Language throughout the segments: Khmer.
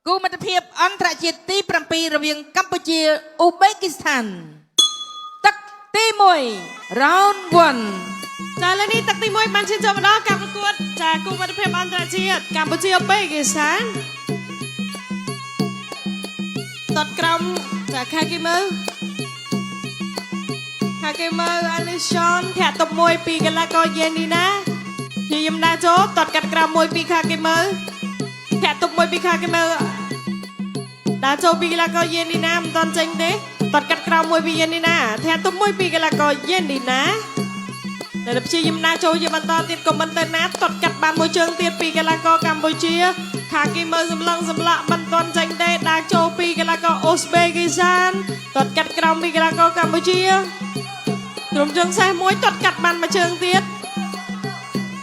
គូមិត្តភាពអន្តរជាតិទី7រវាងកម្ពុជាអ៊ូបេគីស្ថានទឹកទី1 round 1 ចាឥឡូវនេះទឹកទី1បានឈានចូលមកដល់ការប្រកួតចាគូមិត្តភាពអន្តរជាតិកម្ពុជាអូបេគីស្ថានតតក្រមចាខាគីមើខាគីមើអាលីឈនធាក់តុបមួយពីកីឡាករយេនីណាព្យាយាមដើរចូលតតកាត់ក្រមមួយពីខាគីមើធាក់តុបមួយពីខាគីមើដើរចូលពីកីឡាករយេនីណាមិនតន់ចេញទេតតកាត់ក្រមមួយពីយេនីណាធាក់តុបមួយពីកីឡាករយេនីណា តែព្យាយាមដើរចូលជាបន្តទៀតក៏មិនទៅណាតត់កាត់បានមួយជើងទៀតពីកីឡាករកម្ពុជាខាគីមើសម្លឹងសម្លាក់មិនទាន់ចេញទេដើរចូលពីកីឡាករអូស្បេគីស្ថានតត់កាត់ក្រោមពីកីឡាករកម្ពុជាក្រុមជើងសេះមួយតត់កាត់បានមួយជើងទៀត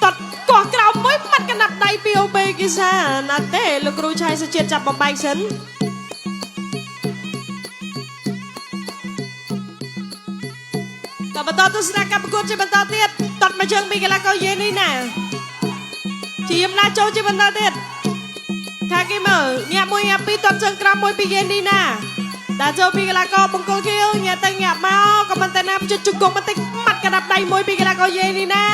តត់កោះក្រោមមួយម៉ាត់កណ្ដាប់ដៃពីអូបេគីស្ថានអត់ទេលោកគ្រូឆៃសុជាតិចាប់បំបែកសិនតបន្តទស្សនការប្រកួតជាបន្តទៀតតត់មួយជើងពីកីឡាករយេនេះណាជាមណាចូលជាបន្តទៀតខាគីមើញាក់មួយញាក់ពីរតត់ជើងក្រោមមួយពីយេនេះណាដាក់ចូលពីកីឡាករបង្គោលខៀវញាក់ទៅញាក់មកក៏មិនទៅណាជិតជង្គង់បន្តិចម៉ាត់កណ្ដាប់ដៃមួយពីកីឡាករយេនេះណា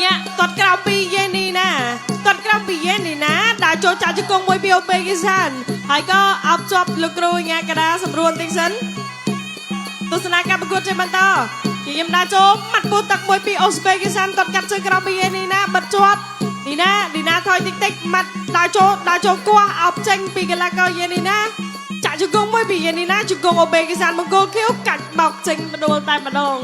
ញាក់តត់ក្រោមពីយេនេះណាតត់ក្រោមពីយេនេះណាដាក់ចូលចាក់ជង្គង់មួយពីអូបេគីស្ថានហើយក៏អោបជាប់លោកគ្រូញ៉ាកដាសម្រួលតិចសិន ទស្សនាការប្រកួតជាបន្តជាយមដាចូលម៉ាត់ពូទឹកមួយពីអូស្បេគីស្ថានតត់កាត់ជើងក្រោមពីនីណាបិទជាប់នីណានីណាថយតិចតិចម៉ាត់ដើរចូលដើរចូលគោះអោបចេញពីកីឡាករយេនីណាចាក់ជង្គង់មួយពីយេនីណាជង្គង់អូបេគីស្ថានមង្គលខៀវកាច់បោកចេញបដួលតែម្ដង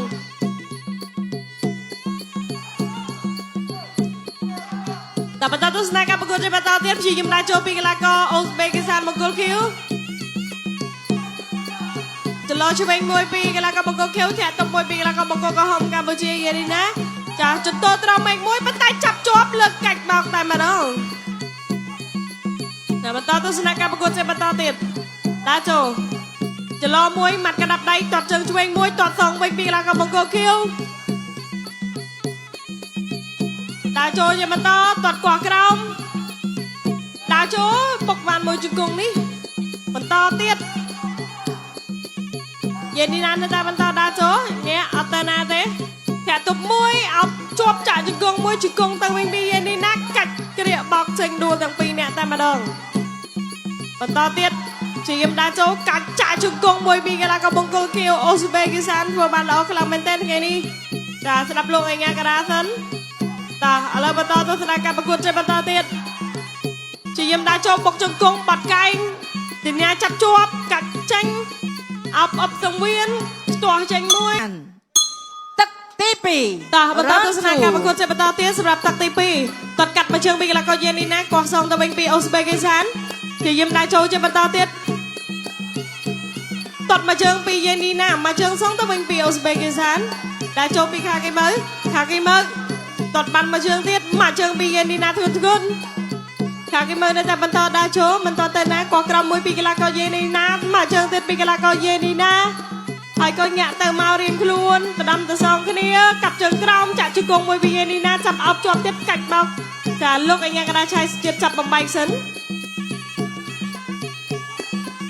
តបន្តទស្សនាការប្រកួតជាបន្តទៀតព្យាយាមដើរចូលពីកីឡាករអូស្បេគីស្ថានមង្គលខៀវ ចន្លោះឆ្វេងមួយពីកីឡាករបង្គោលខៀវធាក់តុបមួយពីកីឡាករបង្គោលក្រហមកម្ពុជាយេរីណាចាចន្ទោត្រង់មេឃមួយប៉ុន្តែចាប់ជាប់លើកកាច់បោកតែម្ដងតែបន្តទស្សនការប្រកួតជាបន្តទៀតដើរចូលចន្លោះមួយម៉ាត់កណ្ដាប់ដៃទាត់ជើងឆ្វេងមួយទាត់សងវិញពីកីឡាករបង្គោលខៀវដើរចូលជាបន្តទាត់កោះក្រោមដើរចូលបុកបានមួយជង្គង់នេះបន្តទៀត យេនីណានៅតែបន្តដើរចូលញាក់អត់ទៅណាទេធាក់ទប់មួយអោបជាប់ចាក់ជង្គង់មួយជង្គង់ទៅវិញពីយេនីណាកាច់ក្រៀកបោកចេញដួលទាំងពីរនាក់តែម្ដងបន្តទៀតជាយមដើរចូលកាច់ចាក់ជង្គង់មួយពីកីឡាករបង្គោលខៀវអូស្បេគីស្ថានធ្វើបានល្អខ្លាំងមែនទែនថ្ងៃនេះចាស្ដាប់លោកអញ្ញាការាសិនតោះឥឡូវបន្តទស្សនការប្រកួតជាបន្តទៀតជាយមដើរចូលបុកជង្គង់បាត់កែងទីណាចាប់ជាប់កាច់ចេញ អបអបសង្វៀនស្ទាស់ចេញមួយ ទឹកទី2 តោះបន្តទស្សនាការប្រកួតជាបន្តទៀតសម្រាប់ទឹកទី2តត់កាត់មួយជើងពីកីឡាករយេនីណាកោះសងទៅវិញពីអូស្បេគីស្ថានព្យាយាមដើរចូលជាបន្តទៀតតត់មួយជើងពីយេនីណាមួយជើងសងទៅវិញពីអូស្បេគីស្ថានដើរចូលពីខាគីមើខាគីមើតត់បានមួយជើងទៀតមួយជើងពីយេនីណាធ្ងន់ធ្ងន់ខាគីមើនៅតែបន្តដើរចូលបន្តទៅណាកោះក្រោមមួយពីកីឡាករយេនីណាមួយជើងទៀតពីកីឡាករយេនីណា ហើយក៏ញាក់ទៅមករៀងខ្លួនដណ្ដំទៅសងគ្នាកាប់ជើងក្រោមចាក់ជង្គង់មួយពីយេនីណាចាប់អោបជាប់ទៀតកាច់បោកចាលោកអញ្ញាកដាឆៃជាតិចាប់បំបែកសិន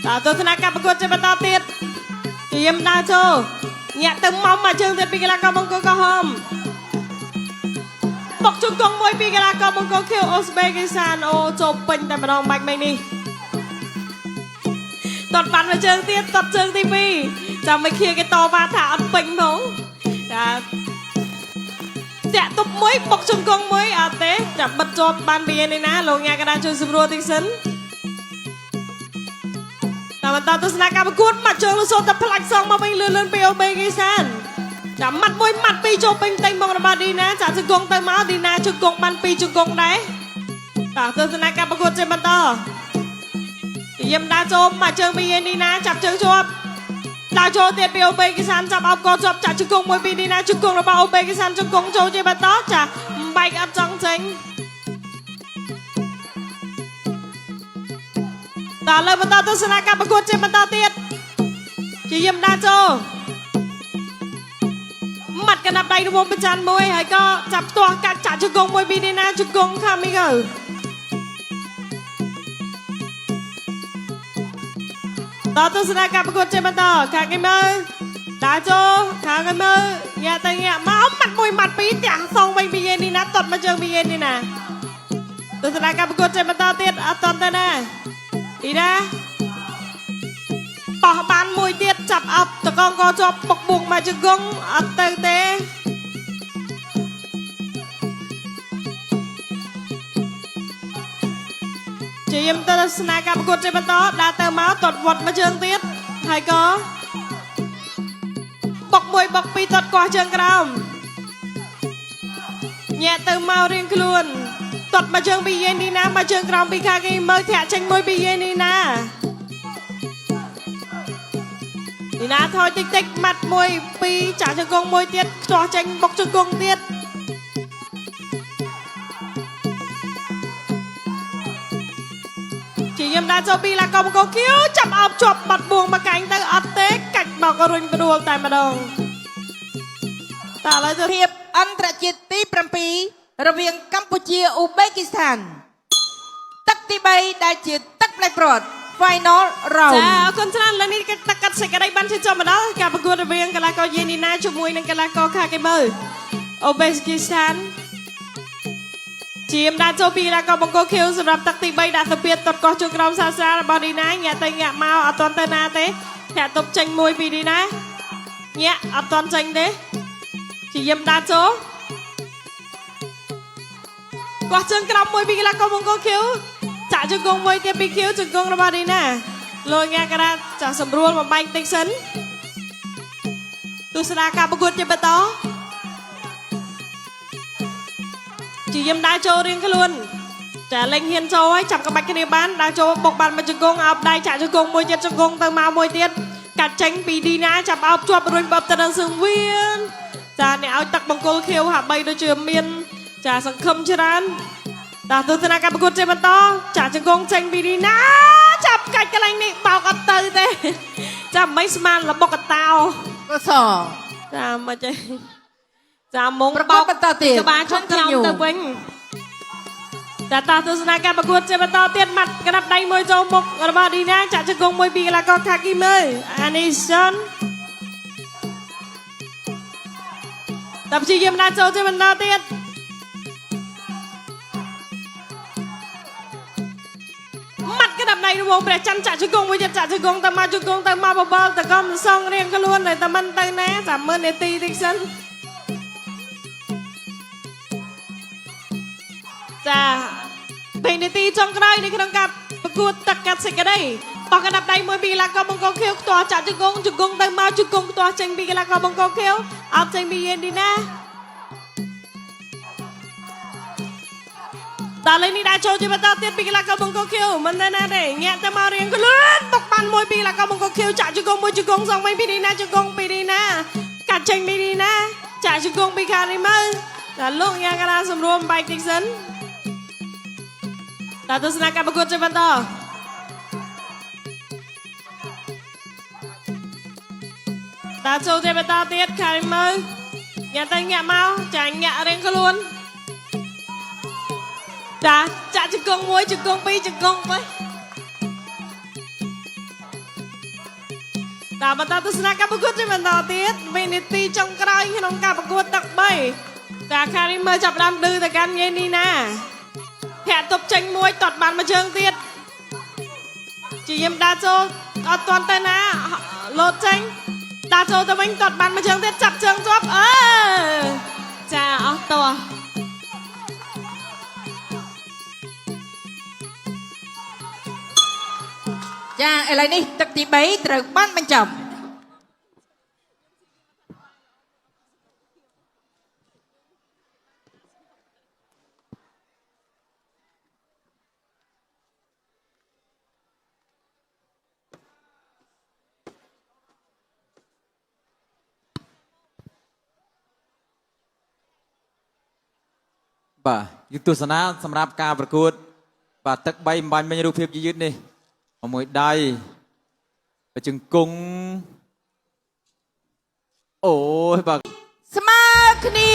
តើទស្សនការប្រកួតជាបន្តទៀតជាយមដើរចូលញាក់ទៅមកមកជើងទៀតពីកីឡាករបង្គោលក្រហមបុកជង្គង់មួយពីកីឡាករបង្គោលខៀវអូស្បេគីស្ថានអូចូលពេញតែម្ដងបាច់មិញនេះ តត់បានមួយជើងទៀតតត់ជើងទី2ចាំមិនឃៀគេតវ៉ាថាអត់ពេញផងចាតាក់ទប់មួយបុកជង្គង់មួយអត់ទេចាំបិទជាប់បានពីនេះណាលោកញ៉ាកដាជួយសម្រួលតិចសិនតាមបន្តទស្សនការប្រកួតម៉ាត់ជើងលសូតែផ្លាច់សងមកវិញលឿនលឿនពីអូបេគីសានចាំម៉ាត់មួយម៉ាត់ពីរចូលពេញផ្ទៃមករបស់ឌីណាចាជង្គង់ទៅមកឌីណាជង្គង់បានពីរជង្គង់ដែរតោះទស្សនការប្រកួតជាបន្ត យាមដើរចូលមកជើងពីយេនីណាចាប់ជើងជាប់ដើរចូលទៀតពីអូបេគីសានចាប់អោបកជាប់ចាក់ជង្គង់មួយពីនីណាជង្គង់របស់អូបេគីសានជង្គង់ចូលជាបន្តចាបែកអត់ចង់ចេញតើលើបន្តទស្សនការប្រកួតជាបន្តទៀតជាយាមដើរចូលម៉ាត់កណ្ដាប់ដៃរវងប្រច័នមួយហើយក៏ចាប់ផ្ទាស់កាច់ចាក់ជង្គង់មួយពីនីណាជង្គង់ខាមីកូ តទស្សនាការប្រកួតជាបន្តខាងគេមើលតាចូលខាងគេមើលញាក់ទៅញាក់មកម៉ាត់មួយម៉ាត់ពីរទាំងសងវិញពីយេនេះណាតត់មកជើងពីយេនេះណាទស្សនាការប្រកួតជាបន្តទៀតអត់តន់ទៅណាឌីណាបោះបានមួយទៀតចាប់អប់តកងកជាប់បុកបុកមកជង្គង់អត់ទៅទេជាយមទស្សនាការប្រកួតជាបន្តដើរទៅមកតត់វត្តមកជើងទៀតហើយក៏បុកមួយបុកពីរតត់កោះជើងក្រោមញាក់ទៅមករៀងខ្លួនតត់មកជើងពីយេនីណាមកជើងក្រោមពីខាងគេមើលធាក់ចេញមួយពីយេនីណានីណាថយតិចតិចម៉ាត់មួយពីរចាក់ជង្គង់មួយទៀតខ្ទាស់ចេញបុកជង្គង់ទៀតជាយមដាចូលពីឡាកុំកូគៀវចាប់អោបជាប់បាត់បួងមកកាញ់ទៅអត់ទេកាច់មករុញព្រួលតែម្ដងតើឥឡូវទៅ ភាពអន្តរជាតិទី7រវាងកម្ពុជាអ៊ូបេគីស្ថានទឹកទី3ដែលជាទឹកផ្ដាច់ព្រាត់ Final Round ចាអរគុណច្រើនលើនេះគេតកាត់សេចក្តីបានជិះចុះមកដល់ការប្រកួតរវាងកីឡាករយេនីណាជាមួយនឹងកីឡាករខាកេមើអូបេសគីស្ថានជាមដាចូលពីកីឡាករបង្គោលខៀវសម្រាប់ទឹកទី3ដាក់ទៅទៀតតត់កោះជួក្រោមសាស្រារបស់នីណាញាក់ទៅញាក់មកអត់ទាន់ទៅណាទេធាក់ទប់ចេញមួយពីនីណាញាក់អត់ទាន់ចេញទេជាយមដាចូលកោះជើងក្រោមមួយពីកីឡាករបង្គោលខៀវចាក់ជង្គង់មួយទៀតពីខៀវជង្គង់របស់នីណាលោកញាក្រាចាស់សម្រួលបំបែកតិចសិនទស្សនាការប្រកួតជាបន្តជាយមដើរចូលរៀងខ្លួនចាលេងហ៊ានចូលហើយចាប់ក្បាច់គ្នាបានដើរចូលបុកបានមួយជង្គង់អោបដៃចាក់ជង្គង់មួយទៀតជង្គង់ទៅមកមួយទៀតកាត់ចេញពីឌីណាចាប់អោបជាប់រុញបបទៅដល់សង្វៀនចាអ្នកឲ្យទឹកបង្គោលខៀវហាក់បីដូចជាមានចាសង្ឃឹមច្រើនតាទស្សនាការប្រកួតជាបន្តចាក់ជង្គង់ចេញពីឌីណាចាប់កាច់កន្លែងនេះបោកអត់ទៅទេចាមិនស្មានលបុកកតោ កស ចាមិនទេចាមុង ប្រកួតបន្តទៀត ក្បាលឈប់ក្រោមទៅវិញតាតាទស្សនាការប្រកួតជាបន្តទៀតម៉ាត់ក្តាប់ដៃមួយចូលមុខរបស់ឌីណាចាក់ជង្គង់មួយពីកីឡាករខាគីមើអានីសុនតាព្យាយាមដាក់ចូលជាបន្តទៀតម៉ាត់ក្តាប់ដៃរវងព្រះច័ន្ទចាក់ជង្គង់មួយទៀតចាក់ជង្គង់ទៅមកជង្គង់ទៅមកបបល់តកំសងរៀងខ្លួនតែតែមិនទៅណាចាំមើលនាទីតិចសិនចាពេលនាទីចុងក្រោយនៅក្នុងការប្រកួតទឹកកាត់សេចក្តីបោះកណ្ដាប់ដៃមួយពីកីឡាករបង្គោលខៀវខ្ទាស់ចាក់ជង្គង់ជង្គង់ទៅមកជង្គង់ខ្ទាស់ចេញពីកីឡាករបង្គោលខៀវអត់ចេញពីយេនឌីណាតើលេងនេះដាក់ចូលជាបន្តទៀតពីកីឡាករបង្គោលខៀវមិនទៅណាទេញាក់ទៅមករៀងខ្លួនបុកបានមួយពីកីឡាករបង្គោលខៀវចាក់ជង្គង់មួយជង្គង់សងវិញពីនេះណាជង្គង់ពីនេះណាកាត់ចេញពីនេះណាចាក់ជង្គង់ពីខាងនេះមើលតើលោកញ៉ាកណាសម្រួមបែកតិចសិនតើទស្សនាការប្រកួតជាបន្តតើចូលជាបន្តទៀតខាងនេះមើលញាក់ទៅញាក់មកចាញាក់រៀងខ្លួន ចាចាក់ជង្គង់មួយជង្គង់ពីរជង្គង់បីតាមបន្តទស្សនាការប្រកួតជាបន្តទៀតវិនាទីចុងក្រោយក្នុងការប្រកួតទឹក3តាខារីមើលចាប់ផ្ដើមឌឺទៅកាន់ញ៉េនីណាធាក់ទប់ចេញមួយតត់បានមួយជើងទៀតជាយឹមដាចូលអត់ទាន់ទៅណាលោតចេញដាចូលទៅវិញតត់បានមួយជើងទៀតចាប់ជើងជាប់អើចាអស់តោះ ចាឥឡូវនេះទឹកទី3ត្រូវបានបញ្ចប់ បាទយុទ្ធសានាសម្រាប់ការប្រកួត បាទទឹក3បំបាញ់មិញរូបភាពយឺតៗនេះមួយដៃជង្គង់អូយបាទ ស្មើគ្នា